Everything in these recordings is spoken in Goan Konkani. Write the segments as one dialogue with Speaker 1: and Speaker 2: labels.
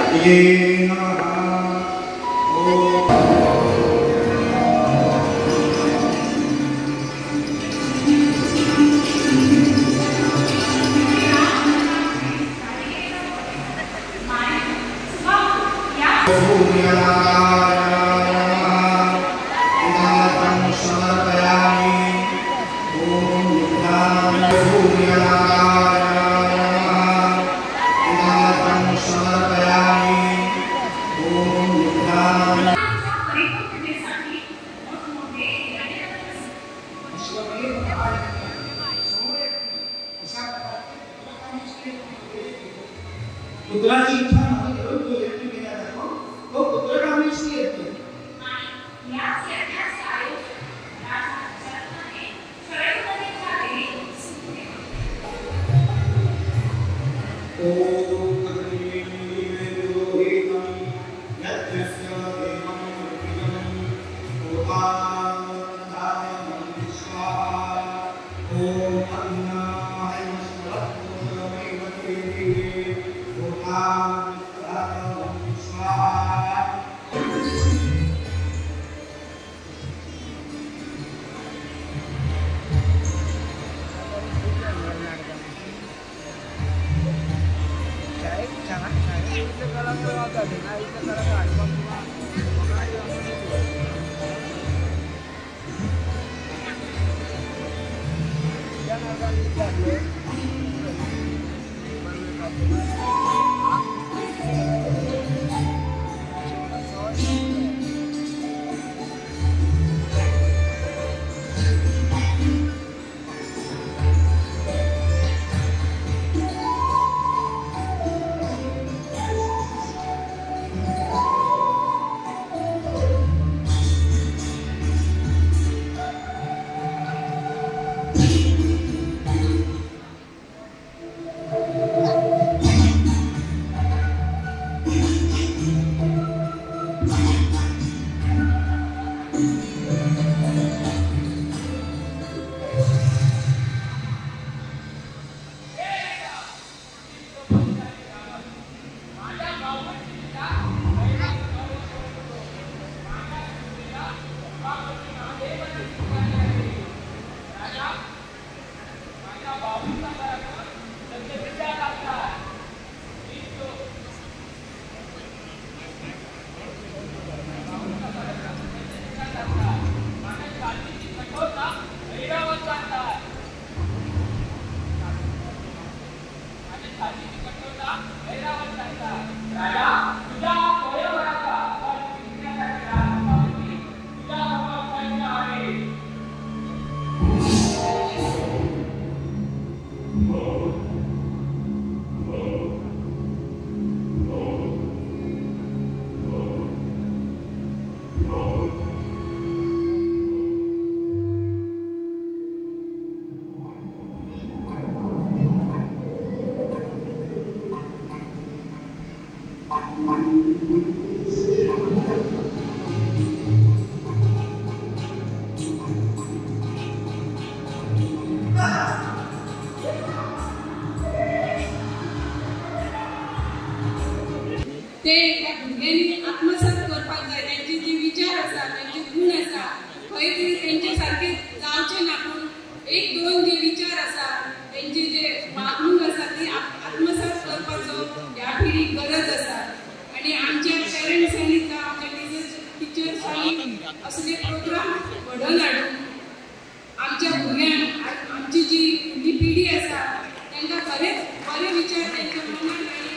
Speaker 1: गणपतये नमः।
Speaker 2: पुत्राची इच्छा माझं करून तो यज्ञ केला जातो, तो पुत्रकामेष्टी यज्ञ।
Speaker 3: ते त्या भुरग्यांनी आत्मसात करपाक जाय, त्यांचे जे विचार आसा, त्यांचे गुण आसा, खंय तरी तेंचे सारके जावचे ना, पूण एक दोन जे विचार आसा, तेंचे जे वागणूक आसा ती आत्मसात करपाचो ह्या पिढीक गरज आसा। आनी आमच्या पेरंट्सांनी जावं आमच्या टिचर्सांनी असले प्रोग्राम घडोवन हाडून आमच्या भुरग्यांक, आमची जी फुडली पिढी आसा तांकां खरेंच बरे विचार तेंच्या मनान आनी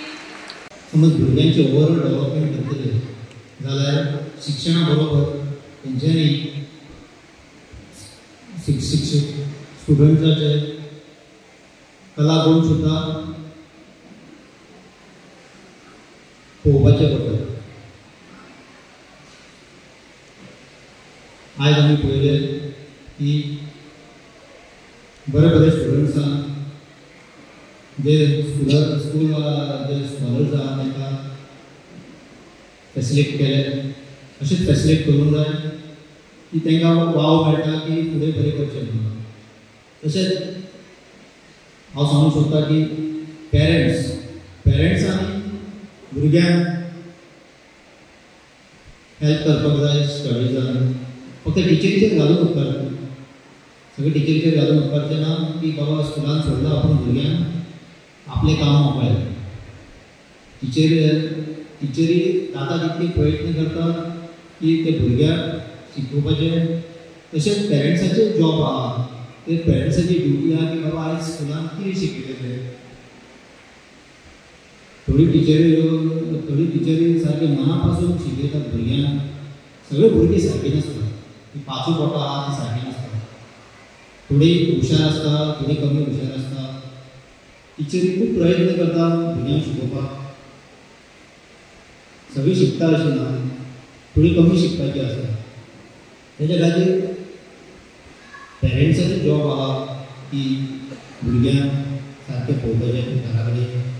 Speaker 4: समज भुरग्यांचे ओवरऑल डेव्हलपमेंट करतले जाल्यार शिक्षणा बरोबर तेंच्यांनी शिक्षक स्टुडंट्साचे कला गुण सुद्दां पळोवपाचें पडटा। आयज आमी पळयलें की बरे बरे स्टुडंट्सांक जे स्कूल जे स्कॉलर्स आहा तांकां फॅसिलिट केले, अशेंच फॅसिलिट करूंक जाय की तांकां वाव मेळटा की फुडें बरें करचें म्हणून। तशेंच हांव सांगूंक सोदता की पेरंट्सांनी भुरग्यांक हेल्प करपाक जाय स्टडीजान. फक्त टिचरीचेर घालून उपकारता, सगळे टिचरीचेर घालून उपकारचें ना की बाबा स्कुलान सोडला आपूण भुरग्यांक आपलें काम मोकळें. टिचरी जाता तितले प्रयत्न करता की ते भुरग्यांक शिकोवपाचें. तशेंच पेरंट्साचे जॉब आहा, ते पेरंट्साची ड्युटी आहा की बाबा आयज स्कुलान कितें शिकयलें तें. थोडी टिचरी सारके मना पासून शिकयतात भुरग्यांक. सगळे भुरगीं सारकी नासता, ती पांचूय बोटां आहा ती सारकी नासता, थोडी हुशार आसता, थोडी कमी हुशार आसता. टिचरी खूब प्रयत्न करता भुरग्यांक शिकोवपाक. सगळीं शिकता अशें ना, थोडी कमी शिकपाची आसता. तेच्या खातीर पेरंट्साचो जॉब आहा की भुरग्यांक सारकें पळोवपाचें, घरा कडेन